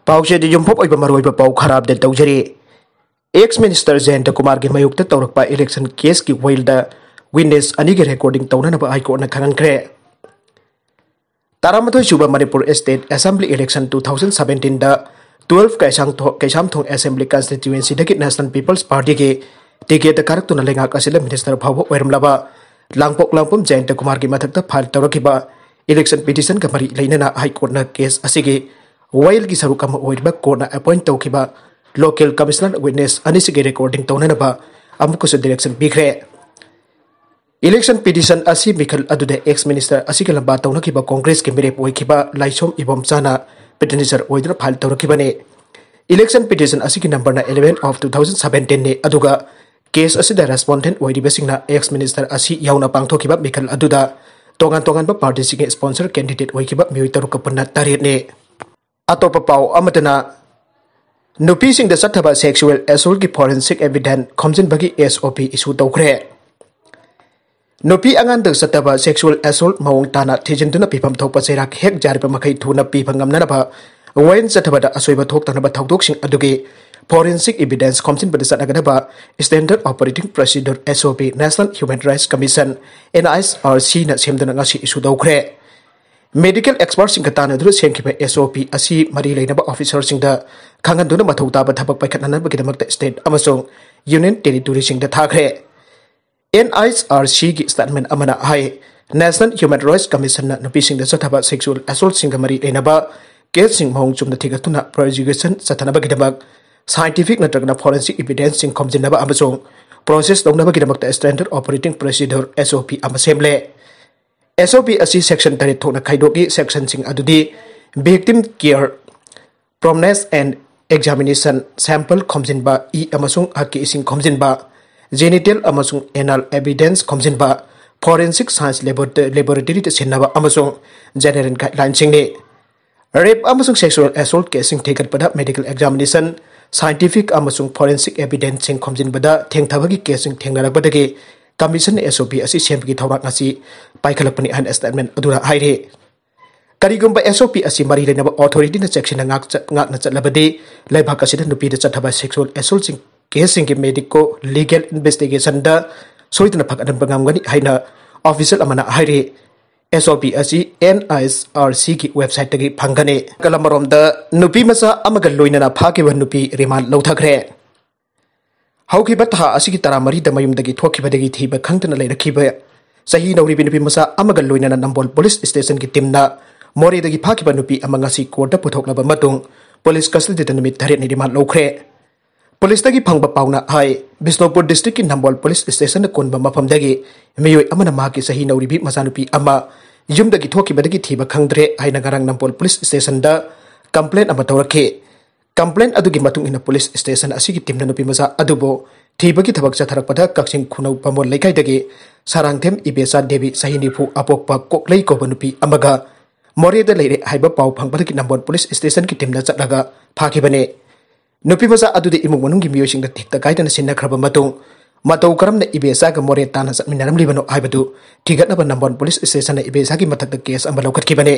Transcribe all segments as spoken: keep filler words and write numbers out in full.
ꯄꯥꯎꯆꯦꯗ ꯌꯨꯝꯐꯝ ꯑꯣꯏꯕ ꯃꯔꯨꯑꯣꯏꯕ ꯄꯥꯎ ꯈꯔ ꯑꯞꯗꯦꯠ ꯇꯧꯖꯔꯤ꯫ ꯑꯦꯛꯁ ꯃꯤꯅꯤꯁꯇꯔ ꯖꯌꯟꯇ ꯀꯨꯃꯥꯔꯒꯤ ꯃꯥꯌꯣꯛꯇ ꯇꯧꯔꯛꯄ ꯏꯂꯦꯛꯁꯟ ꯀꯦꯁꯀꯤ ꯋꯥꯌꯦꯜꯗ ꯋꯤꯠꯅꯦꯁ ꯑꯅꯤꯒꯤ ꯔꯦꯀꯣꯔꯗꯤꯡ ꯇꯧꯅꯅꯕ ꯍꯥꯏ ꯀꯣꯔꯠꯅ ꯈꯪꯍꯟꯈ꯭ꯔꯦ꯫ ꯇꯔꯥꯃꯥꯊꯣꯏ ꯁꯨꯕ Manipur state assembly election two thousand ꯁꯕꯦꯟꯇꯤꯟꯗ ꯇꯨꯋꯦꯜꯐ ꯀꯩꯁꯥꯝꯊꯣ-, ꯀꯩꯁꯥꯝꯊꯣꯡ ꯑꯦꯁꯦꯝꯕ꯭ꯂꯤ ꯀꯟꯁꯇꯤꯇ꯭ꯌꯨꯑꯦꯟꯁꯤꯗꯒꯤ ꯅꯦꯁꯅꯦꯜ ꯄꯤꯄꯜꯁ ꯄꯥꯔꯇꯤꯒꯤ ꯇꯤꯀꯦꯠꯇ ꯀꯥꯔꯛꯇꯨꯅ ꯂꯩꯉꯥꯛ ꯑꯁꯤꯗ ꯃꯤꯅꯤꯁꯇꯔ ꯐꯥꯎꯕ ꯑꯣꯏꯔꯝꯂꯕ ꯂꯥꯡꯄꯣꯛ ꯂꯥꯡꯄꯝ ꯖꯌꯟꯇ ꯀꯨꯃꯥꯔꯒꯤ ꯃꯊꯛꯇ ꯐꯥꯏꯜ ꯇꯧꯔꯛꯈꯤꯕ ꯏꯂꯦꯛꯁꯟ ꯄꯤꯇꯤꯁꯟꯒ ꯃꯔꯤ ꯂꯩꯅꯅ ꯍꯥꯏ ꯀꯣꯔꯠꯅ ꯀꯦꯁ ꯑꯁꯤꯒꯤ ꯋꯥꯌꯦꯜꯒꯤ ꯁꯔꯨꯛ ꯑꯃ ꯑꯣꯏꯔꯤꯕ ꯀꯣꯔꯠꯅ ꯑꯦꯄꯣꯏꯟꯠ ꯇꯧꯈꯤꯕ ꯂꯣꯀꯦꯜ ꯀꯃꯤꯁꯅꯔ ꯋꯤꯠꯅꯦꯁ ꯑꯅꯤꯁꯤꯒꯤ ꯔꯦꯀꯣꯔꯗꯤꯡ ꯇꯧꯅꯅꯕ ꯑꯃꯨꯛꯀꯁꯨ ꯗꯤꯔꯦꯛꯁꯟ ꯄꯤꯈ꯭ꯔꯦ꯫ ꯏꯂꯦꯛꯁꯟ ꯄꯤꯇꯤꯁꯟ ꯑꯁꯤ ꯃꯤꯈꯜ ꯑꯗꯨꯗ ꯑꯦꯛꯁ ꯃꯤꯅꯤꯁꯇꯔ ꯑꯁꯤꯒ ꯂꯝꯕꯥ ꯇꯧꯅꯈꯤꯕ ꯀꯣꯡꯒ꯭ꯔꯦꯁꯀꯤ ꯃꯤꯔꯦꯞ ꯑꯣꯏꯈꯤꯕ ꯂꯥꯏꯁꯣꯝ ꯏꯕꯣꯝꯆꯥꯅ ꯄꯤꯇꯤꯁꯅꯔ ꯑꯣꯏꯗꯨꯅ ꯐꯥꯏꯜ ꯇꯧꯔꯛꯈꯤꯕꯅꯤ꯫ ꯏꯂꯦꯛꯁꯟ ꯄꯤꯇꯤꯁꯟ ꯑꯁꯤꯒꯤ ꯅꯝꯕꯔꯅ eleven of two thousand seventeen ꯅꯤ, ꯑꯗꯨꯒ ꯀꯦꯁ ꯑꯁꯤꯗ ꯔꯦꯁꯄꯣꯟꯗꯦꯟꯠ ꯑꯣꯏꯔꯤꯕꯁꯤꯡꯅ ꯑꯦꯛꯁ ꯃꯤꯅꯤꯁꯇꯔ ꯑꯁꯤ ꯌꯥꯎꯅ ꯄꯥꯡꯊꯣꯛꯈꯤꯕ ꯃꯤꯈꯜ ꯑꯗꯨꯗ ꯇꯣꯉꯥꯟ ꯇꯣꯉꯥꯟꯕ ꯄꯥꯔꯇꯤꯁꯤꯡꯒꯤ ꯁ꯭ꯄꯣꯟꯁꯔ ꯀꯦꯟꯗꯤꯗꯦꯠ ꯑꯣꯏꯈꯤꯕ ꯃꯤꯑꯣꯏ ꯇꯔꯨꯛꯀ ꯄꯨꯟꯅ ꯇꯔꯦꯠꯅꯤ꯫ ꯑꯇꯣꯞꯄ ꯄꯥꯎ ꯑꯃꯗꯅ, ꯅꯨꯄꯤꯁꯤꯡꯗ ꯆꯠꯊꯕ ꯁꯦꯛꯁꯨꯑꯦꯜ ꯑꯦꯁꯣꯜꯒꯤ ꯐꯣꯔꯦꯟꯁꯤꯛ ꯑꯦꯚꯤꯗꯦꯟꯁ ꯈꯣꯝꯖꯤꯟꯕꯒꯤ ꯑꯦꯁ ꯑꯣ ꯄꯤ ꯏꯁꯨ ꯇꯧꯈ꯭ꯔꯦ꯫ ꯅꯨꯄꯤ ꯑꯉꯥꯡꯗ ꯆꯠꯊꯕ ꯁꯦꯛꯁꯨꯑꯦꯜ ꯑꯦꯁꯣꯜ ꯃꯑꯣꯡ ꯇꯥꯅ ꯊꯤꯖꯤꯟꯗꯨꯅ ꯄꯤꯐꯝ ꯊꯣꯛꯄ ꯆꯩꯔꯥꯛ ꯍꯦꯛ ꯌꯥꯔꯤꯕ ꯃꯈꯩ ꯊꯨꯅ ꯄꯤꯕ ꯉꯝꯅꯅꯕ ꯋꯥꯌꯦꯜ ꯆꯠꯊꯕꯗ ꯑꯁꯣꯏꯕ ꯊꯣꯛꯇꯅꯕ ꯊꯧꯗꯣꯛꯁꯤꯡ ꯑꯗꯨꯒꯤ ꯐꯣꯔꯦꯟꯁꯤꯛ ꯏꯚꯤꯗꯦꯟꯁ ꯈꯣꯝꯖꯤꯟꯕꯗ ꯆꯠꯅꯒꯗꯕ standard operating procedure, S O P, national human rights commission, N H R ꯁꯤꯅ ꯁꯦꯝꯗꯨꯅ ꯉꯁꯤ ꯏꯁꯨ ꯇꯧꯈ꯭ꯔꯦ꯫ ꯃꯦꯗꯤꯀꯦꯜ ꯑꯦꯛꯁꯄꯔꯠꯁꯤꯡꯒ ꯇꯥꯟꯅꯗꯨꯅ ꯁꯦꯝꯈꯤꯕ ꯑꯦꯁ ꯑꯣ ꯄꯤ ꯑꯁꯤ ꯃꯔꯤ ꯂꯩꯅꯕ ꯑꯣꯐꯤꯁꯔꯁꯤꯡꯗ ꯈꯪꯍꯟꯗꯨꯅ ꯃꯊꯧ ꯇꯥꯕ ꯊꯕꯛ ꯄꯥꯏꯈꯠꯅꯅꯕꯒꯤꯗꯃꯛꯇ ꯁ꯭ꯇꯦꯠ ꯑꯃꯁꯨꯡ ꯌꯨꯅꯤꯌꯟ ꯇꯦꯔꯤꯇꯣꯔꯤꯁꯤꯡꯗ ꯊꯥꯈ꯭ꯔꯦ꯫ ꯑꯦꯟ ꯑꯥꯏꯆ ꯑꯥꯔ ꯁꯤꯒꯤ ꯁ꯭ꯇꯦꯠꯃꯦꯟꯠ ꯑꯃꯅ ꯍꯥꯏ, ꯅꯦꯁꯅꯦꯜ ꯍ꯭ꯌꯨꯃꯦꯟ ꯔꯥꯏꯠꯁ ꯀꯃꯤꯁꯟꯅ ꯅꯨꯄꯤꯁꯤꯡꯗ ꯆꯠꯊꯕ ꯁꯦꯛꯁꯨꯑꯦꯜ ꯑꯦꯁꯣꯜꯠꯁꯤꯡꯒ ꯃꯔꯤ ꯂꯩꯅꯕ ꯀꯦꯁꯁꯤꯡ ꯃꯑꯣꯡ ꯆꯨꯝꯅ ꯊꯤꯒꯠꯇꯨꯅ ꯄ꯭ꯔꯣꯁꯤꯀ꯭ꯌꯨꯁꯟ ꯆꯠꯊꯅꯕꯒꯤꯗꯃꯛ ꯁꯥꯏꯟꯇꯤꯐꯤꯛ ꯅꯠꯇ꯭ꯔꯒꯅ ꯐꯣꯔꯦꯟꯁꯤꯛ ꯏꯚꯤꯗꯦꯟꯁꯁꯤꯡ ꯈꯣꯝꯖꯤꯟꯅꯕ ꯑꯃꯁꯨꯡ ꯄ꯭ꯔꯣꯁꯦꯁ ꯇꯧꯅꯕꯒꯤꯗꯃꯛꯇ standard operating procedure, S O ꯄꯤ, ꯑꯃ ꯁꯦꯝꯂꯦ꯫ ꯑꯦꯁ ꯑꯣ ꯄꯤ ꯑꯁꯤ ꯁꯦꯛꯁꯟ ꯇꯔꯦꯠ ꯊꯣꯛꯅ ꯈꯥꯏꯗꯣꯛꯏ꯫ ꯁꯦꯛꯁꯟꯁꯤꯡ ꯑꯗꯨꯗꯤ victim care, promptness and examination, sample ꯈꯣꯝꯖꯤꯟꯕ, ꯏ ꯑꯃꯁꯨꯡ ꯍꯛꯀꯤ ꯏꯁꯤꯡ ꯈꯣꯝꯖꯤꯟꯕ, ꯖꯦꯅꯤꯇꯦꯜ ꯑꯃꯁꯨꯡ ꯑꯦꯅꯥꯜ ꯑꯦꯚꯤꯗꯦꯟꯁ ꯈꯣꯝꯖꯤꯟꯕ, ꯐꯣꯔꯦꯟꯁꯤꯛ ꯁꯥꯏꯟꯁ ꯂꯦꯕꯣꯔꯦꯇꯔꯤꯗ ꯁꯤꯟꯅꯕ ꯑꯃꯁꯨꯡ ꯖꯦꯅꯦꯔꯦꯜ ꯒꯥꯏꯗꯂꯥꯏꯟꯁꯤꯡꯅꯤ꯫ ꯔꯦꯞ ꯑꯃꯁꯨꯡ ꯁꯦꯛꯁꯨꯑꯦꯜ ꯑꯦꯁꯣꯜꯠ ꯀꯦꯁꯁꯤꯡ ꯊꯤꯒꯠꯄꯗ ꯃꯦꯗꯤꯀꯦꯜ ꯑꯦꯛꯖꯥꯃꯤꯅꯦꯁꯟ, ꯁꯥꯏꯟꯇꯤꯐꯤꯛ ꯑꯃꯁꯨꯡ ꯐꯣꯔꯦꯟꯁꯤꯛ ꯑꯦꯚꯤꯗꯦꯟꯁꯁꯤꯡ ꯈꯣꯝꯖꯤꯟꯕꯗ ꯊꯦꯡꯊꯕꯒꯤ ꯀꯦꯁꯁꯤꯡ ꯊꯦꯡꯅꯔꯛꯄꯗꯒꯤ ꯀꯃꯤꯁꯟꯅ ꯑꯦꯁ ꯑꯣ ꯄꯤ ꯑꯁꯤ ꯁꯦꯝꯕꯒꯤ ꯊꯧꯔꯥꯡ ꯑꯁꯤ ꯄꯥꯏꯈꯠꯂꯛꯄꯅꯤ ꯍꯥꯏꯅ ꯁ꯭ꯇꯦꯠꯃꯦꯟꯠ ꯑꯗꯨꯗ ꯍꯥꯏꯔꯤ꯫ ꯀꯔꯤꯒꯨꯝꯕ SOP ꯑꯁꯤ ꯃꯔꯤ ꯂꯩꯅꯕ authorityꯅ ꯆꯦꯛꯁꯤꯟꯅ ꯉꯥꯛꯆ-, ꯉꯥꯛꯅ ꯆꯠꯂꯕꯗꯤ, ꯂꯩꯕꯥꯛ ꯑꯁꯤꯗ ꯅꯨꯄꯤꯗ ꯆꯠꯊꯕ sexual assaultꯁꯤꯡ caseꯁꯤꯡꯒꯤ medico legal investigationꯗ ꯁꯣꯏꯗꯅ ꯐꯒꯠꯍꯟꯕ ꯉꯝꯒꯅꯤ ꯍꯥꯏꯅ official ꯑꯃꯅ ꯍꯥꯏꯔꯤ꯫ SOP ꯑꯁꯤ NHRCꯒꯤ websiteꯇꯒꯤ ꯐꯪꯒꯅꯤ꯫ ꯀꯂꯝ ꯑꯃꯔꯣꯝꯗ, ꯅꯨꯄꯤ ꯃꯆꯥ ꯑꯃꯒ ꯂꯣꯏꯅꯅ ꯐꯥꯈꯤꯕ ꯅꯨꯄꯤ remand ꯂꯧꯊꯈ꯭ꯔꯦ꯫ ꯍꯧꯈꯤꯕ ꯊꯥ ꯑꯁꯤꯒꯤ ꯇꯔꯥꯃꯔꯤꯗ ꯃꯌꯨꯝꯗꯒꯤ ꯊꯣꯛꯈꯤꯕꯗꯒꯤ ꯊꯤꯕ ꯈꯪꯗꯅ ꯂꯩꯔꯛꯈꯤꯕ ꯆꯍꯤ ꯅꯧꯔꯤꯕꯤ ꯅꯨꯄꯤ ꯃꯆꯥ ꯑꯃꯒ ꯂꯣꯏꯅꯅ ꯅꯝꯕꯣꯜ police stationꯒꯤ teamꯅ ꯃꯣꯔꯦꯗꯒꯤ ꯐꯥꯈꯤꯕ ꯅꯨꯄꯤ ꯑꯃ ꯉꯁꯤ courtꯇ ꯄꯨꯊꯣꯛꯂꯕ ꯃꯇꯨꯡ police custodyꯗ ꯅꯨꯃꯤꯠ ꯇꯔꯦꯠꯅꯤ remand ꯂꯧꯈ꯭ꯔꯦ꯫ Policeꯇꯒꯤ ꯐꯪꯕ ꯄꯥꯎꯅ ꯍꯥꯏ, ꯕꯤꯁꯅꯨꯄꯨꯔ districtꯀꯤ ꯅꯝꯕꯣꯜ police stationꯅ ꯀꯣꯟꯕ ꯃꯐꯝꯗꯒꯤ ꯃꯤꯑꯣꯏ ꯑꯃꯅ ꯃꯍꯥꯛꯀꯤ ꯆꯍꯤ ꯅꯧꯔꯤꯕꯤ ꯃꯆꯥꯅꯨꯄꯤ ꯑꯃ ꯌꯨꯝꯗꯒꯤ ꯊꯣꯛꯈꯤꯕꯗꯒꯤ ꯊꯤꯕ ꯈꯪꯗ꯭ꯔꯦ ꯍꯥꯏꯅ ꯉꯔꯥꯡ ꯅꯝꯕꯣꯜ police stationꯗ complaint ꯑꯃ ꯇꯧꯔꯛꯈꯤ꯫ Complaint ꯑꯗꯨꯒꯤ ꯃꯇꯨꯡ ꯏꯟꯅ police station ꯑꯁꯤꯒꯤ teamꯅ ꯅꯨꯄꯤ ꯃꯆꯥ ꯑꯗꯨꯕꯨ ꯊꯤꯕꯒꯤ ꯊꯕꯛ ꯆꯠꯊꯔꯛꯄꯗ ꯀꯛꯆꯤꯡ ꯈꯨꯅꯧ ꯕꯥꯃꯣꯟ ꯂꯩꯀꯥꯏꯗꯒꯤ ꯁꯥꯔꯥꯡꯊꯦꯝ ꯏꯕꯦꯆꯥ ꯗꯦꯕꯤ ꯆꯍꯤ ꯅꯤꯐꯨ ꯑꯄꯣꯛꯄ ꯀꯣꯛꯂꯩ ꯀꯧꯕ ꯅꯨꯄꯤ ꯑꯃꯒ ꯃꯣꯔꯦꯗ ꯂꯩꯔꯦ ꯍꯥꯏꯕ ꯄꯥꯎ ꯐꯪꯕꯗꯒꯤ ꯅꯝꯕꯣꯜ police stationꯒꯤ teamꯅ ꯆꯠꯂꯒ ꯐꯥꯈꯤꯕꯅꯤ꯫ ꯅꯨꯄꯤ ꯃꯆꯥ ꯑꯗꯨꯗꯤ ꯏꯃꯨꯡ ꯃꯅꯨꯡꯒꯤ ꯃꯤꯑꯣꯏꯁꯤꯡꯗ ꯇꯦꯛꯇ ꯀꯥꯏꯗꯅ ꯁꯤꯟꯅꯈ꯭ꯔꯕ ꯃꯇꯨꯡ ꯃꯇꯧ ꯀꯔꯝꯅ ꯏꯕꯦꯆꯥꯒ ꯃꯣꯔꯦ ꯇꯥꯟꯅ ꯆꯠꯃꯤꯟꯅꯔꯝꯂꯤꯕꯅꯣ ꯍꯥꯏꯕꯗꯨ ꯊꯤꯒꯠꯅꯕ ꯅꯝꯕꯣꯜ police stationꯅ ꯏꯕꯦꯆꯥꯒꯤ ꯃꯊꯛꯇ case ꯑꯃ ꯂꯧꯈꯠꯈꯤꯕꯅꯤ꯫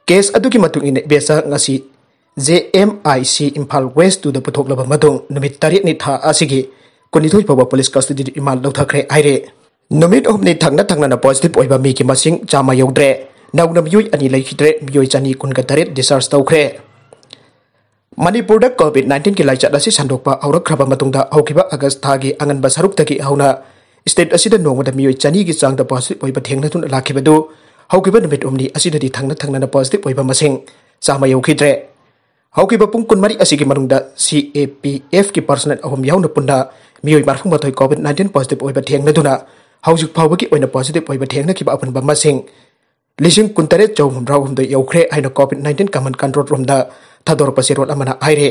Case ꯑꯗꯨꯒꯤ ꯃꯇꯨꯡ ꯏꯟꯅ ꯏꯕꯦꯆꯥ ꯉꯁꯤ JMIC ꯏꯝꯐꯥꯜ West twoꯗ ꯄꯨꯊꯣꯛꯂꯕ ꯃꯇꯨꯡ ꯅꯨꯃꯤꯠ ꯇꯔꯦꯠꯅꯤ ꯊꯥ ꯑꯁꯤꯒꯤ ꯀꯨꯟꯅꯤꯊꯣꯏ ꯐꯥꯎꯕ police custodyꯗ remand ꯂꯧꯊꯈ꯭ꯔꯦ ꯍꯥꯏꯔꯦ꯫ ꯅꯨꯃꯤꯠ ꯑꯍꯨꯝꯅꯤ ꯊꯪꯅ ꯊꯪꯅꯅ positive ꯑꯣꯏꯕ ꯃꯤꯒꯤ ꯃꯁꯤꯡ ꯆꯥꯝꯃ ꯌꯧꯗ꯭ꯔꯦ꯫ ꯅꯧꯅ ꯃꯤꯑꯣꯏ ꯑꯅꯤ ꯂꯩꯈꯤꯗ꯭ꯔꯦ, ꯃꯤꯑꯣꯏ ꯆꯅꯤ ꯀꯨꯟꯒ ꯇꯔꯦꯠ discharge ꯇꯧꯈ꯭ꯔꯦ꯫ ꯃꯅꯤꯄꯨꯔꯗ COVID nineteenꯒꯤ ꯂꯥꯏꯆꯠ ꯑꯁꯤ ꯁꯟꯗꯣꯛꯄ ꯍꯧꯔꯛꯈ꯭ꯔꯕ ꯃꯇꯨꯡꯗ ꯍꯧꯈꯤꯕ August ꯊꯥꯒꯤ ꯑꯉꯟꯕ ꯁꯔꯨꯛꯇꯒꯤ ꯍꯧꯅ state ꯑꯁꯤꯗ ꯅꯣꯡꯃꯗ ꯃꯤꯑꯣꯏ ꯆꯅꯤꯒꯤ ꯆꯥꯡꯗ positive ꯑꯣꯏꯕ ꯊꯦꯡꯅꯗꯨꯅ ꯂꯥꯛꯈꯤꯕꯗꯨ ꯍꯧꯈꯤꯕ ꯅꯨꯃꯤꯠ ꯍꯨꯝꯅꯤ ꯑꯁꯤꯗꯗꯤ ꯊꯪꯅ ꯊꯪꯅꯅ positive ꯑꯣꯏꯕ ꯃꯁꯤꯡ ꯆꯥꯝꯃ ꯌꯧꯈꯤꯗ꯭ꯔꯦ꯫ ꯍꯧꯈꯤꯕ ꯄꯨꯡ ꯀꯨꯟꯃꯔꯤ ꯑꯁꯤꯒꯤ ꯃꯅꯨꯡꯗ CAPFꯀꯤ personnel ꯑꯍꯨꯝ ꯌꯥꯎꯅ ꯄꯨꯟꯅ ꯃꯤꯑꯣꯏ ꯃꯔꯐꯨ ꯃꯥꯊꯣꯏ COVID nineteen positive ꯑꯣꯏꯕ ꯊꯦꯡꯅꯗꯨꯅ ꯍꯧꯖꯤꯛ ꯐꯥꯎꯕꯒꯤ ꯑꯣꯏꯅ positive ꯑꯣꯏꯕ ꯊꯦꯡꯅꯈꯤꯕ ꯑꯄꯨꯟꯕ ꯃꯁꯤꯡ ꯂꯤꯁꯤꯡ ꯀꯨꯟꯇꯔꯦꯠ ꯆꯍꯨꯝ ꯍꯨꯝꯗ꯭ꯔꯥ ꯍꯨꯝꯗꯣꯏ ꯌꯧꯈ꯭ꯔꯦ ꯍꯥꯏꯅ COVID nineteen command control roomꯗ ꯊꯥꯗꯣꯔꯛꯄ ꯆꯦꯔꯣꯜ ꯑꯃꯅ ꯍꯥꯏꯔꯤ꯫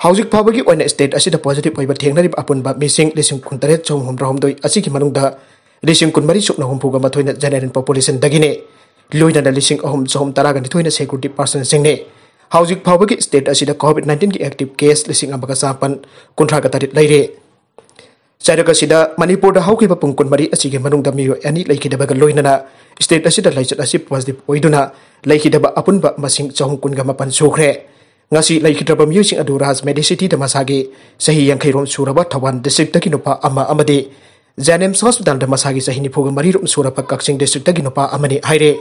ꯍꯧꯖꯤꯛ ꯐꯥꯎꯕꯒꯤ ꯑꯣꯏꯅ state ꯑꯁꯤꯗ positive ꯑꯣꯏꯕ ꯊꯦꯡꯅꯔꯤꯕ ꯑꯄꯨꯟꯕ ꯃꯤꯁꯤꯡ ꯂꯤꯁꯤꯡ ꯀꯨꯟꯇꯔꯦꯠ ꯆꯍꯨꯝ ꯍꯨꯝꯗ꯭ꯔꯥ ꯍꯨꯝꯗꯣꯏ ꯑꯁꯤꯒꯤ ꯃꯅꯨꯡꯗ ꯂꯤꯁꯤꯡ ꯀꯨꯟꯃꯔꯤ ꯁꯨꯞꯅ ꯍꯨꯝꯐꯨꯒ ꯃꯥꯊꯣꯏꯅ general populationꯗꯒꯤꯅꯤ꯫ ꯂꯣꯏꯅꯅ ꯂꯤꯁꯤꯡ ꯑꯍꯨꯝ ꯆꯍꯨꯝ ꯇꯔꯥꯒ ꯅꯤꯊꯣꯏꯅ security personꯁꯤꯡꯅꯤ꯫ ꯍꯧꯖꯤꯛ ꯐꯥꯎꯕꯒꯤ state ꯑꯁꯤꯗ COVID nineteenꯒꯤ active case ꯂꯤꯁꯤꯡ ꯑꯃꯒ ꯆꯥꯃꯥꯄꯟ ꯀꯨꯟꯊ꯭ꯔꯥꯒ ꯇꯔꯦꯠ ꯂꯩꯔꯦ꯫ ꯆꯩꯔꯛ ꯑꯁꯤꯗ ꯃꯅꯤꯄꯨꯔꯗ ꯍꯧꯈꯤꯕ ꯄꯨꯡ ꯀꯨꯟꯃꯔꯤ ꯑꯁꯤꯒꯤ ꯃꯅꯨꯡꯗ ꯃꯤꯑꯣꯏ ꯑꯅꯤ ꯂꯩꯈꯤꯗꯕꯒ ꯂꯣꯏꯅꯅ state ꯑꯁꯤꯗ ꯂꯥꯏꯆꯠ ꯑꯁꯤ positive ꯑꯣꯏꯗꯨꯅ ꯂꯩꯈꯤꯗꯕ ꯑꯄꯨꯟꯕ ꯃꯁꯤꯡ ꯆꯍꯨꯝ ꯀꯨꯟꯒ ꯃꯥꯄꯟ ꯁꯨꯈ꯭ꯔꯦ꯫ ꯉꯁꯤ ꯂꯩꯈꯤꯗ꯭ꯔꯕ ꯃꯤꯑꯣꯏꯁꯤꯡ ꯑꯗꯨ ꯔꯥꯖ ꯃꯦꯗꯤꯁꯤꯇꯤꯗ ꯃꯁꯥꯒꯤ ꯆꯍꯤ ꯌꯥꯡꯈꯩ ꯔꯣꯝ ꯁꯨꯔꯕ ꯊꯧꯕꯥꯜ districtꯇꯒꯤ ꯅꯨꯄꯥ ꯑꯃ ꯑꯃꯗꯤ ꯖꯦꯅꯤꯝꯁ ꯍꯣꯁꯄꯤꯇꯥꯜꯗ ꯃꯁꯥꯒꯤ ꯆꯍꯤ ꯅꯤꯐꯨꯒ ꯃꯔꯤ ꯔꯣꯝ ꯁꯨꯔꯕ ꯀꯛꯆꯤꯡ districtꯇꯒꯤ ꯅꯨꯄꯥ ꯑꯃꯅꯤ ꯍꯥꯏꯔꯦ꯫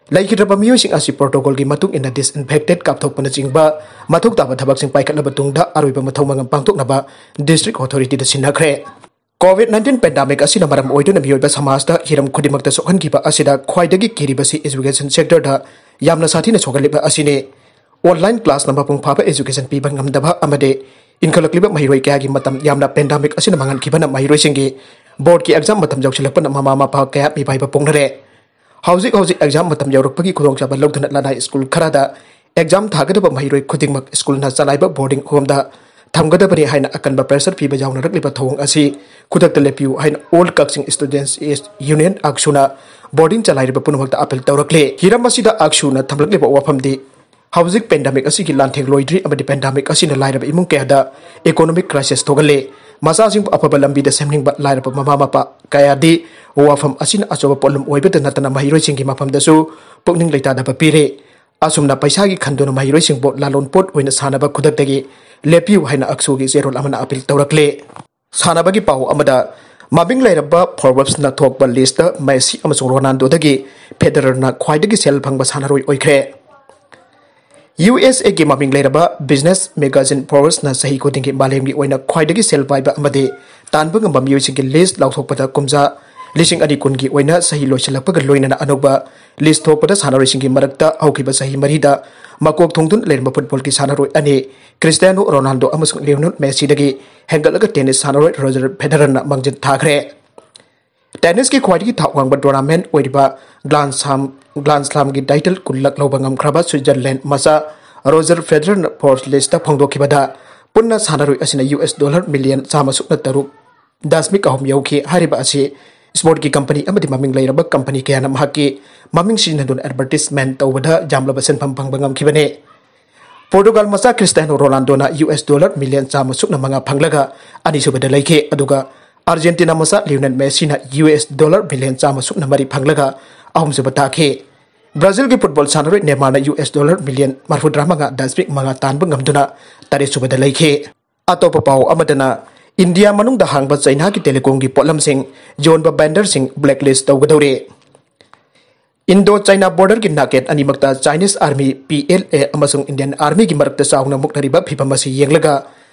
ꯂꯩꯈꯤꯗ꯭ꯔꯕ ꯃꯤꯑꯣꯏꯁꯤꯡ ꯑꯁꯤ protocolꯒꯤ ꯃꯇꯨꯡ ꯏꯟꯅ disinfectant ꯀꯥꯞꯊꯣꯛꯄꯅꯆꯤꯡꯕ ꯃꯊꯧ ꯇꯥꯕ ꯊꯕꯛꯁꯤꯡ ꯄꯥꯏꯈꯠꯂꯕ ꯇꯨꯡꯗ ꯑꯔꯣꯏꯕ ꯃꯊꯧ ꯃꯉꯝ ꯄꯥꯡꯊꯣꯛꯅꯕ district authorityꯗ ꯁꯤꯟꯅꯈ꯭ꯔꯦ꯫ COVID nineteen pandemic ꯑꯁꯤꯅ ꯃꯔꯝ ꯑꯣꯏꯗꯨꯅ ꯃꯤꯑꯣꯏꯕ ꯁꯃꯥꯖꯇ ꯍꯤꯔꯝ ꯈꯨꯗꯤꯡꯃꯛꯇ ꯁꯣꯛꯍꯟꯈꯤꯕ ꯑꯁꯤꯗ ꯈ꯭ꯋꯥꯏꯗꯒꯤ ꯀꯤꯔꯤꯕꯁꯤ education sectorꯗ ꯌꯥꯝꯅ ꯁꯥꯊꯤꯅ ꯁꯣꯛꯍꯜꯂꯤꯕ ꯑꯁꯤꯅꯤ꯫ Online classꯅ ꯃꯄꯨꯡ ꯐꯥꯕ education ꯄꯤꯕ ꯉꯝꯗꯕ ꯑꯃꯗꯤ ꯏꯟꯈꯠꯂꯛꯂꯤꯕ ꯃꯍꯩꯔꯣꯏ ꯀꯌꯥꯒꯤ ꯃꯇꯝ ꯌꯥꯝꯅ pandemic ꯑꯁꯤꯅ ꯃꯥꯡꯍꯟꯈꯤꯕꯅ ꯃꯍꯩꯔꯣꯏꯁꯤꯡꯒꯤ boardꯀꯤ exam ꯃꯇꯝ ꯌꯧꯁꯤꯜꯂꯛꯄꯅ ꯃꯃꯥ ꯃꯄꯥ ꯀꯌꯥ ꯃꯤꯄꯥꯏꯕ ꯄꯣꯛꯅꯔꯦ꯫ ꯍꯧꯖꯤꯛ ꯍꯧꯖꯤꯛ exam ꯃꯇꯝ ꯌꯧꯔꯛꯄꯒꯤ ꯈꯨꯗꯣꯡꯆꯥꯕ ꯂꯧꯗꯨꯅ ꯂꯅꯥꯏ school ꯈꯔꯗ exam ꯊꯥꯒꯗꯕ ꯃꯍꯩꯔꯣꯏ ꯈꯨꯗꯤꯡꯃꯛ schoolꯅ ꯆꯂꯥꯏꯕ boarding homeꯗ ꯊꯝꯒꯗꯕꯅꯤ ꯍꯥꯏꯅ ꯑꯀꯟꯕ pressure ꯄꯤꯕ ꯌꯥꯎꯅꯔꯛꯂꯤꯕ ꯊꯧꯑꯣꯡ ꯑꯁꯤ ꯈꯨꯗꯛꯇ ꯂꯦꯞꯄꯤꯌꯨ ꯍꯥꯏꯅ All Kakching Students Union, AKSUꯅ boarding ꯆꯂꯥꯏꯔꯤꯕ ꯄꯨꯝꯅꯃꯛꯇ appeal ꯇꯧꯔꯛꯂꯤ꯫ ꯍꯤꯔꯝ ꯑꯁꯤꯗ AKSUꯅ ꯊꯝꯂꯛꯂꯤꯕ ꯋꯥꯐꯝꯗꯤ, ꯍꯧꯖꯤꯛ pandemic ꯑꯁꯤꯒꯤ ꯂꯥꯟꯊꯦꯡ ꯂꯣꯏꯗ꯭ꯔꯤ ꯑꯃꯗꯤ pandemic ꯑꯁꯤꯅ ꯂꯥꯏꯔꯕ ꯏꯃꯨꯡ ꯀꯌꯥꯗ economic crisis ꯊꯣꯛꯍꯜꯂꯤ꯫ ꯃꯆꯥꯁꯤꯡꯕꯨ ꯑꯐꯕ ꯂꯝꯕꯤꯗ ꯁꯦꯝꯅꯤꯡꯕ ꯂꯥꯏꯔꯕ ꯃꯃꯥ ꯃꯄꯥ ꯀꯌꯥꯗꯤ ꯋꯥꯐꯝ ꯑꯁꯤꯅ ꯑꯆꯧꯕ ꯄꯣꯠꯂꯨꯝ ꯑꯣꯏꯕꯇ ꯅꯠꯇꯅ ꯃꯍꯩꯔꯣꯏꯁꯤꯡꯒꯤ ꯃꯐꯝꯗꯁꯨ ꯄꯨꯛꯅꯤꯡ ꯂꯩꯇꯥꯗꯕ ꯄꯤꯔꯤ꯫ ꯑꯁꯨꯝꯅ ꯄꯩꯁꯥꯒꯤ ꯈꯟꯗꯨꯅ ꯃꯍꯩꯔꯣꯏꯁꯤꯡꯕꯨ ꯂꯥꯂꯣꯟ ꯄꯣꯠ ꯑꯣꯏꯅ ꯁꯥꯟꯅꯕ ꯈꯨꯗꯛꯇꯒꯤ ꯂꯦꯞꯄꯤꯌꯨ ꯍꯥꯏꯅ AKSUꯒꯤ ꯆꯦꯔꯣꯜ ꯑꯃꯅ appeal ꯇꯧꯔꯛꯂꯤ꯫ ꯁꯥꯟꯅꯕꯒꯤ ꯄꯥꯎ ꯑꯃꯗ, ꯃꯃꯤꯡ ꯂꯩꯔꯕ Forbesꯅ ꯊꯣꯛꯄ listꯇ Messi ꯑꯃꯁꯨꯡ Ronaldoꯗꯒꯤ Federerꯅ ꯈ꯭ꯋꯥꯏꯗꯒꯤ ꯁꯦꯜ ꯐꯪꯕ ꯁꯥꯟꯅꯔꯣꯏ ꯑꯣꯏꯈ꯭ꯔꯦ꯫ USAꯒꯤ ꯃꯃꯤꯡ ꯂꯩꯔꯕ business magazine Forbesꯅ ꯆꯍꯤ ꯈꯨꯗꯤꯡꯒꯤ ꯃꯥꯂꯦꯝꯒꯤ ꯑꯣꯏꯅ ꯈ꯭ꯋꯥꯏꯗꯒꯤ ꯁꯦꯜ ꯄꯥꯏꯕ ꯑꯃꯗꯤ ꯇꯥꯟꯕ ꯉꯝꯕ ꯃꯤꯑꯣꯏꯁꯤꯡꯒꯤ list ꯂꯥꯎꯊꯣꯛꯄꯗ ꯀꯨꯝꯖꯥ ꯂꯤꯁꯤꯡ ꯑꯅꯤ ꯀꯨꯟꯒꯤ ꯑꯣꯏꯅ ꯆꯍꯤ ꯂꯣꯏꯁꯤꯜꯂꯛꯄꯒ ꯂꯣꯏꯅꯅ ꯑꯅꯧꯕ list ꯊꯣꯛꯄꯗ ꯁꯥꯟꯅꯔꯣꯏꯁꯤꯡꯒꯤ ꯃꯔꯛꯇ ꯍꯧꯈꯤꯕ ꯆꯍꯤ ꯃꯔꯤꯗ ꯃꯀꯣꯛ ꯊꯣꯡꯗꯨꯅ ꯂꯩꯔꯝꯕ footballꯒꯤ ꯁꯥꯟꯅꯔꯣꯏ ꯑꯅꯤ, Cristiano Ronaldo ꯑꯃꯁꯨꯡ Lionel Messiꯗꯒꯤ ꯍꯦꯟꯒꯠꯂꯒ tennis ꯁꯥꯟꯅꯔꯣꯏ Roger Federerꯅ ꯃꯥꯡꯖꯤꯜ ꯊꯥꯈ꯭ꯔꯦ꯫ Tennisꯀꯤ ꯈ꯭ꯋꯥꯏꯗꯒꯤ ꯊꯥꯛ ꯋꯥꯡꯕ tournament ꯑꯣꯏꯔꯤꯕ Grand Slam, Grand Slamꯒꯤ title ꯀꯨꯟꯂꯛ ꯂꯧꯕ ꯉꯝꯈ꯭ꯔꯕ Switzerland ꯃꯆꯥ Roger Federerꯅ Forbes listꯇ ꯐꯣꯡꯗꯣꯛꯈꯤꯕꯗ, ꯄꯨꯟꯅ ꯁꯥꯟꯅꯔꯣꯏ ꯑꯁꯤꯅ US dollar million ꯆꯥꯝꯃ ꯁꯨꯞꯅ ꯇꯔꯨꯛ ꯗꯁꯃꯤꯛ ꯑꯍꯨꯝ ꯌꯧꯈꯤ꯫ ꯍꯥꯏꯔꯤꯕ ꯑꯁꯤ sportꯀꯤ company ꯑꯃꯗꯤ ꯃꯃꯤꯡ ꯂꯩꯔꯕ company ꯀꯌꯥꯅ ꯃꯍꯥꯛꯀꯤ ꯃꯃꯤꯡ ꯁꯤꯖꯤꯟꯅꯗꯨꯅ advertisement ꯇꯧꯕꯗ ꯌꯥꯝꯂꯕ ꯁꯦꯟꯐꯝ ꯐꯪꯕ ꯉꯝꯈꯤꯕꯅꯤ꯫ ꯄꯣꯔꯇꯨꯒꯥꯜ ꯃꯆꯥ ꯈ꯭ꯔꯤꯁꯇꯤꯌꯥꯅꯣ ꯔꯣꯅꯥꯜꯗꯣꯅ ꯌꯨ ꯑꯦꯁ ꯗꯣꯂꯔ ꯃꯤꯂꯤꯌꯟ ꯆꯥꯝꯃ ꯁꯨꯞꯅ ꯃꯉꯥ ꯐꯪꯂꯒ ꯑꯅꯤꯁꯨꯕꯗ ꯂꯩꯈꯤ, ꯑꯗꯨꯒ ꯑꯥꯔꯖꯦꯟꯇꯤꯅꯥ ꯃꯆꯥ ꯂꯤꯌꯣꯅꯦꯜ ꯃꯦꯁꯤꯅ ꯌꯨ ꯑꯦꯁ ꯗꯣꯂꯔ ꯃꯤꯂꯤꯌꯟ ꯆꯥꯝꯃ ꯁꯨꯞꯅ ꯃꯔꯤ ꯐꯪꯂꯒ ꯑꯍꯨꯝꯁꯨꯕ ꯇꯥꯈꯤ꯫ ꯕ꯭ꯔꯥꯖꯤꯜꯒꯤ ꯐꯨꯠꯕꯣꯜ ꯁꯥꯟꯅꯔꯣꯏ ꯅꯦꯃꯥꯔꯅ ꯌꯨ ꯑꯦꯁ ꯗꯣꯂꯔ ꯃꯤꯂꯤꯌꯟ ꯃꯔꯤꯐꯨꯇꯔꯥꯃꯉꯥ ꯗꯁꯃꯤꯛ ꯃꯉꯥ ꯇꯥꯟꯕ ꯉꯝꯗꯨꯅ ꯇꯔꯦꯠꯁꯨꯕꯗ ꯂꯩꯈꯤ꯫ ꯑꯇꯣꯞꯄ ꯄꯥꯎ ꯑꯃꯗꯅ, ꯏꯟꯗꯤꯌꯥ ꯃꯅꯨꯡꯗ ꯍꯥꯡꯕ ꯆꯩꯅꯥꯒꯤ ꯇꯦꯂꯤꯀꯣꯝꯒꯤ ꯄꯣꯠꯂꯝꯁꯤꯡ ꯌꯣꯟꯕ ꯚꯦꯟꯗꯔꯁꯤꯡ ꯕ꯭ꯂꯦꯛꯂꯤꯁ ꯇꯧꯒꯗꯧꯔꯦ꯫ ꯏꯟꯗꯣ ꯆꯥꯏꯅꯥ ꯕꯣꯔꯗꯔꯒꯤ ꯅꯥꯀꯦꯠ ꯑꯅꯤꯃꯛꯇ Chinese army, P L A, ꯑꯃꯁꯨꯡ ꯏꯟꯗꯤꯌꯟ ꯑꯥꯔꯃꯤꯒꯤ ꯃꯔꯛꯇ ꯆꯥꯎꯅ ꯃꯨꯛꯅꯔꯤꯕ ꯐꯤꯚꯝ ꯑꯁꯤ ꯌꯦꯡꯂꯒ,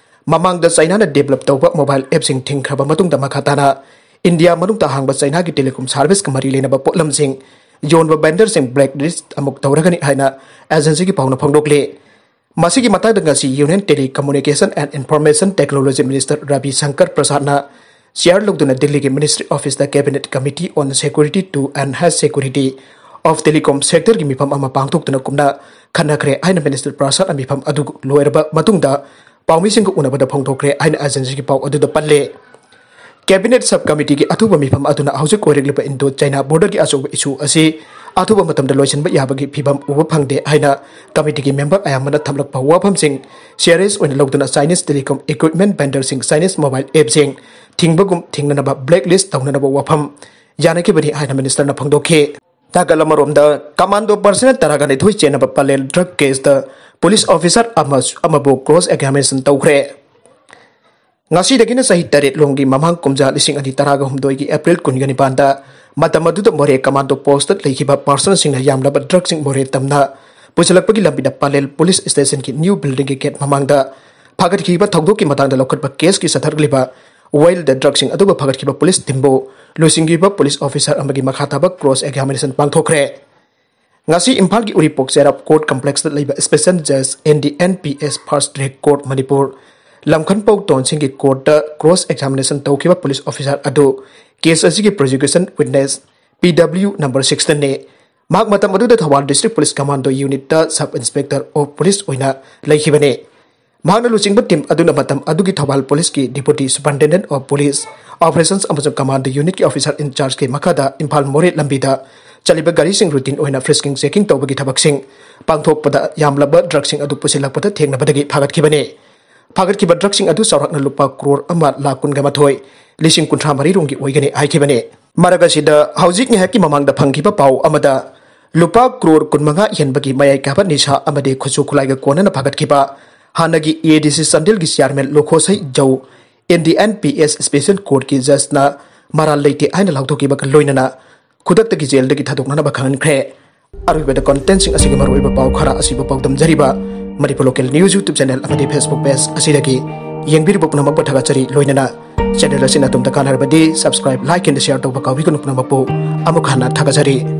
ꯃꯃꯥꯡꯗ ꯆꯥꯏꯅꯥꯅ ꯗꯤꯕꯦꯂꯞ ꯇꯧꯕ ꯃꯣꯕꯥꯏꯜ ꯑꯦꯞꯁꯤꯡ ꯊꯤꯡꯈ꯭ꯔꯕ ꯃꯇꯨꯡꯗ, ꯃꯈꯥ ꯇꯥꯅ ꯏꯟꯗꯤꯌꯥ ꯃꯅꯨꯡꯗ ꯍꯥꯡꯕ ꯆꯥꯏꯅꯥꯒꯤ ꯇꯦꯂꯤꯀꯣꯝ ꯁꯥꯔꯚꯤꯁꯀ ꯃꯔꯤ ꯂꯩꯅꯕ ꯄꯣꯠꯂꯝꯁꯤꯡ ꯌꯣꯟꯕ ꯚꯦꯟꯗꯔꯁꯤꯡ ꯕ꯭ꯂꯦꯛ ꯂꯤꯁ ꯑꯃꯨꯛ ꯇꯧꯔꯒꯅꯤ ꯍꯥꯏꯅ ꯑꯦꯖꯦꯟꯁꯤꯒꯤ ꯄꯥꯎꯅ ꯐꯣꯡꯗꯣꯛꯂꯤ꯫ ꯃꯁꯤꯒꯤ ꯃꯇꯥꯡꯗ ꯉꯁꯤ Union Telecommunication and Information Technology Minister Ravi Shankar Prasadꯅ ꯆꯤꯌꯥꯔ ꯂꯧꯗꯨꯅ ꯗꯤꯜꯂꯤꯒꯤ Ministry Officeꯇ Cabinet Committee on Security to Enhance Security of Telecom Sectorꯒꯤ ꯃꯤꯐꯝ ꯑꯃ ꯄꯥꯡꯊꯣꯛꯇꯨꯅ ꯀꯨꯞꯅ ꯈꯟꯅꯈ꯭ꯔꯦ ꯍꯥꯏꯅ Minister ꯄ꯭ꯔꯁꯥꯗꯅ ꯃꯤꯐꯝ ꯑꯗꯨ ꯂꯣꯏꯔꯕ ꯃꯇꯨꯡꯗ ꯄꯥꯎꯃꯤꯁꯤꯡꯒ ꯎꯅꯕꯗ ꯐꯣꯡꯗꯣꯛꯈ꯭ꯔꯦ ꯍꯥꯏꯅ ꯑꯦꯖꯦꯟꯁꯤꯒꯤ ꯄꯥꯎ ꯑꯗꯨꯗ ꯄꯜꯂꯦ꯫ Cabinet Sub Committeeꯒꯤ ꯑꯊꯨꯕ ꯃꯤꯐꯝ ꯑꯗꯨꯅ ꯍꯧꯖꯤꯛ ꯑꯣꯏꯔꯛꯂꯤꯕ ꯏꯟꯗꯣ ꯆꯥꯏꯅꯥ ꯕꯣꯔꯗꯔꯒꯤ ꯑꯆꯧꯕ ꯏꯁꯨ ꯑꯁꯤ ꯑꯊꯨꯕ ꯃꯇꯝꯗ ꯂꯣꯏꯁꯤꯟꯕ ꯌꯥꯕꯒꯤ ꯐꯤꯚꯝ ꯎꯕ ꯐꯪꯗꯦ ꯍꯥꯏꯅ ꯀꯃꯤꯇꯤꯒꯤ ꯃꯦꯝꯕꯔ ꯑꯌꯥꯝꯕꯅ ꯊꯝꯂꯛꯄ ꯋꯥꯐꯝꯁꯤꯡ ꯁꯤꯔꯤꯌꯁ ꯑꯣꯏꯅ ꯂꯧꯗꯨꯅ Chinese telecom equipment ꯚꯦꯟꯗꯔꯁꯤꯡ, Chinese mobile ꯑꯦꯞꯁꯤꯡ ꯊꯤꯡꯕꯒꯨꯝ ꯊꯤꯡꯅꯅꯕ ꯕ꯭ꯂꯦꯛ ꯂꯤꯁ ꯇꯧꯅꯅꯕ ꯋꯥꯐꯝ ꯌꯥꯅꯈꯤꯕꯅꯤ ꯍꯥꯏꯅ ꯃꯤꯅꯤꯁꯇꯔꯅ ꯐꯣꯡꯗꯣꯛꯈꯤ꯫ ꯅꯥꯀꯜ ꯑꯃꯔꯣꯝꯗ, ꯀꯃꯥꯟꯗꯣ ꯄꯥꯔꯁꯅꯦꯜ ꯇꯔꯥꯒ ꯅꯤꯊꯣꯏ ꯆꯦꯟꯅꯕ ꯄꯂꯦꯜ ꯗ꯭ꯔꯒ ꯀꯦꯁꯇ ꯄꯨꯂꯤꯁ ꯑꯣꯐꯤꯁꯥꯔ ꯑꯃ, ꯑꯃꯕꯨ ꯀ꯭ꯔꯣꯁ ꯑꯦꯛꯖꯥꯃꯤꯅꯦꯁꯟ ꯇꯧꯈ꯭ꯔꯦ꯫ ꯉꯁꯤꯗꯒꯤꯅ ꯆꯍꯤ ꯇꯔꯦꯠ ꯂꯣꯝꯒꯤ ꯃꯃꯥꯡ ꯀꯨꯝꯖꯥ ꯂꯤꯁꯤꯡ ꯑꯅꯤ ꯇꯔꯥꯒ ꯍꯨꯝꯗꯣꯏꯒꯤ ꯑꯦꯄ꯭ꯔꯤꯜ ꯀꯨꯟꯒ ꯅꯤꯄꯥꯟꯗ, ꯃꯇꯝ ꯑꯗꯨꯗ ꯃꯣꯔꯦ ꯀꯃꯥꯟꯗꯣ ꯄꯣꯁꯇ ꯂꯩꯈꯤꯕ ꯄꯥꯔꯁꯅꯦꯜꯁꯤꯡꯅ ꯌꯥꯝꯂꯕ ꯗ꯭ꯔꯒꯁꯤꯡ ꯃꯣꯔꯦ ꯇꯝꯅ ꯄꯨꯁꯤꯜꯂꯛꯄꯒꯤ ꯂꯝꯕꯤꯗ ꯄꯂꯦꯜ ꯄꯨꯂꯤꯁ ꯁ꯭ꯇꯦꯁꯟꯒꯤ ꯅ꯭ꯌꯨ ꯕꯤꯜꯗꯤꯡꯒꯤ ꯒꯦꯠ ꯃꯃꯥꯡꯗ ꯐꯥꯒꯠꯈꯤꯕ ꯊꯧꯗꯣꯛꯀꯤ ꯃꯇꯥꯡꯗ ꯂꯧꯈꯠꯄ ꯀꯦꯁꯀꯤ ꯆꯠꯊꯔꯛꯂꯤꯕ ꯋꯥꯌꯦꯜꯗ ꯗ꯭ꯔꯒꯁꯤꯡ ꯑꯗꯨꯕꯨ ꯐꯥꯒꯠꯈꯤꯕ ꯄꯨꯂꯤꯁ ꯇꯤꯝꯕꯨ ꯂꯨꯆꯤꯡꯈꯤꯕ ꯄꯨꯂꯤꯁ ꯑꯣꯐꯤꯁꯥꯔ ꯑꯃꯒꯤ ꯃꯈꯥ ꯇꯥꯕ ꯀ꯭ꯔꯣꯁ ꯑꯦꯛꯖꯥꯃꯤꯅꯦꯁꯟ ꯄꯥꯡꯊꯣꯛꯈ꯭ꯔꯦ꯫ ꯉꯁꯤ ꯏꯝꯐꯥꯜꯒꯤ ꯎꯔꯤꯄꯣꯛ ꯆꯩꯔꯥꯞ ꯀꯣꯔꯠ ꯀꯝꯄ꯭ꯂꯦꯛꯁꯇ ꯂꯩꯕ special ꯖꯖ N D N P S first track court Manipur ꯂꯝꯈꯟꯄꯧ ꯇꯣꯟꯁꯤꯡꯒꯤ ꯀꯣꯔꯠꯇ cross examination ꯇꯧꯈꯤꯕ ꯄꯨꯂꯤꯁ ꯑꯣꯐꯤꯁꯥꯔ ꯑꯗꯨ ꯀꯦꯁ ꯑꯁꯤꯒꯤ ꯄ꯭ꯔꯣꯁꯤꯀ꯭ꯌꯨꯁꯟ ꯋꯤꯠꯅꯦꯁ, ꯄꯤ ꯗꯕ꯭ꯂꯤꯌꯨ ꯅꯝꯕꯔ ꯁꯤꯛꯁꯇꯅꯤ꯫ ꯃꯍꯥꯛ ꯃꯇꯝ ꯑꯗꯨꯗ ꯊꯧꯕꯥꯜ ꯗꯤꯁꯇ꯭ꯔꯤꯛ ꯄꯨꯂꯤꯁ ꯀꯃꯥꯟꯗꯣ ꯌꯨꯅꯤꯠꯇ ꯁꯕ ꯏꯟꯁꯄꯦꯛꯇꯔ ꯑꯣꯐ ꯄꯨꯂꯤꯁ ꯑꯣꯏꯅ ꯂꯩꯈꯤꯕꯅꯤ꯫ ꯃꯍꯥꯛꯅ ꯂꯨꯆꯤꯡꯕ ꯇꯤꯝ ꯑꯗꯨꯅ ꯃꯇꯝ ꯑꯗꯨꯒꯤ ꯊꯧꯕꯥꯜ ꯄꯨꯂꯤꯁꯀꯤ ꯗꯤꯄꯨꯇꯤ ꯁꯨꯄꯔꯤꯟꯇꯦꯟꯗꯦꯟꯠ ꯑꯣꯐ ꯄꯨꯂꯤꯁ ꯑꯣꯄꯔꯦꯁꯟꯁ ꯑꯃꯁꯨꯡ ꯀꯃꯥꯟꯗꯣ ꯌꯨꯅꯤꯠꯀꯤ ꯑꯣꯐꯤꯁꯥꯔ ꯏꯟꯆꯥꯔꯖꯀꯤ ꯃꯈꯥꯗ ꯏꯝꯐꯥꯜ ꯃꯣꯔꯦ ꯂꯝꯕꯤꯗ ꯆꯠꯂꯤꯕ ꯒꯥꯔꯤꯁꯤꯡ ꯔꯨꯇꯤꯟ ꯑꯣꯏꯅ ꯐ꯭ꯔꯤꯁꯀꯤꯡ ꯆꯦꯀꯤꯡ ꯇꯧꯕꯒꯤ ꯊꯕꯛꯁꯤꯡ ꯄꯥꯡꯊꯣꯛꯄꯗ ꯌꯥꯝꯂꯕ ꯗ꯭ꯔꯒꯁꯤꯡ ꯑꯗꯨ ꯄꯨꯁꯤꯜꯂꯛꯄꯗ ꯊꯦꯡꯅꯕꯗꯒꯤ ꯐꯥꯒꯠꯈꯤꯕꯅꯤ꯫ ꯐꯥꯒꯠꯈꯤꯕ ꯗ꯭ꯔꯒꯁꯤꯡ ꯑꯗꯨ ꯆꯥꯎꯔꯥꯛꯅ ꯂꯨꯄꯥ ꯀ꯭ꯔꯣꯔ ꯑꯃ ꯂꯥꯈ ꯀꯨꯟꯒ ꯃꯥꯊꯣꯏ ꯂꯤꯁꯤꯡ ꯀꯨꯟꯊ꯭ꯔꯥ ꯃꯔꯤ ꯔꯣꯝꯒꯤ ꯑꯣꯏꯒꯅꯤ ꯍꯥꯏꯈꯤꯕꯅꯤ꯫ ꯃꯔꯛ ꯑꯁꯤꯗ ꯍꯧꯖꯤꯛ ꯉꯥꯏꯍꯥꯛꯀꯤ ꯃꯃꯥꯡꯗ ꯐꯪꯈꯤꯕ ꯄꯥꯎ ꯑꯃꯗ ꯂꯨꯄꯥ ꯀ꯭ꯔꯣꯔ ꯀꯨꯟꯃꯉꯥ ꯍꯦꯟꯕꯒꯤ ꯃꯌꯥꯏ ꯀꯥꯕ ꯅꯤꯁꯥ ꯑꯃꯗꯤ ꯈꯨꯠꯁꯨ ꯈꯨꯠꯂꯥꯏꯒ ꯀꯣꯟꯅꯅ ꯐꯥꯒꯠꯈꯤꯕ ꯍꯥꯟꯅꯒꯤ ADC ꯆꯥꯟꯗꯦꯜꯒꯤ ꯆꯤꯌꯥꯔꯃꯦꯟ ꯂꯣꯈꯣꯁꯩ ꯖꯧ Indian PS Special Courtꯀꯤ ꯖꯖꯅ ꯃꯔꯥꯜ ꯂꯩꯇꯦ ꯍꯥꯏꯅ ꯂꯥꯎꯊꯣꯛꯈꯤꯕꯒ ꯂꯣꯏꯅꯅ ꯈꯨꯗꯛꯇꯒꯤ ꯖꯦꯜꯗꯒꯤ ꯊꯥꯗꯣꯛꯅꯅꯕ ꯈꯪꯍꯟꯈ꯭ꯔꯦ꯫ ꯑꯔꯣꯏꯕꯗ ꯀꯣꯟꯇꯦꯟꯁꯤꯡ ꯑꯁꯤꯒꯤ ꯃꯔꯨꯑꯣꯏꯕ ꯄꯥꯎ ꯈꯔ ꯑꯁꯤꯕꯨ ꯄꯥꯎꯗꯝꯖꯔꯤꯕ Manipur local news YouTube channel ꯑꯃꯗꯤ Facebook ꯄꯦꯖ ꯑꯁꯤꯗꯒꯤ ꯌꯦꯡꯕꯤꯔꯤꯕ ꯄꯨꯝꯅꯃꯛꯄꯨ ꯊꯥꯒꯠꯆꯔꯤ꯫ ꯂꯣꯏꯅꯅ ꯆꯦꯅꯦꯜ ꯑꯁꯤꯅ ꯑꯗꯣꯝꯗ ꯀꯥꯟꯅꯔꯕꯗꯤ subscribe, like and share ꯇꯧꯕ ꯀꯥꯎꯕꯤꯒꯅꯨ꯫ ꯄꯨꯝꯅꯃꯛꯄꯨ ꯑꯃꯨꯛ ꯍꯟꯅ ꯊꯥꯒꯠꯆꯔꯤ꯫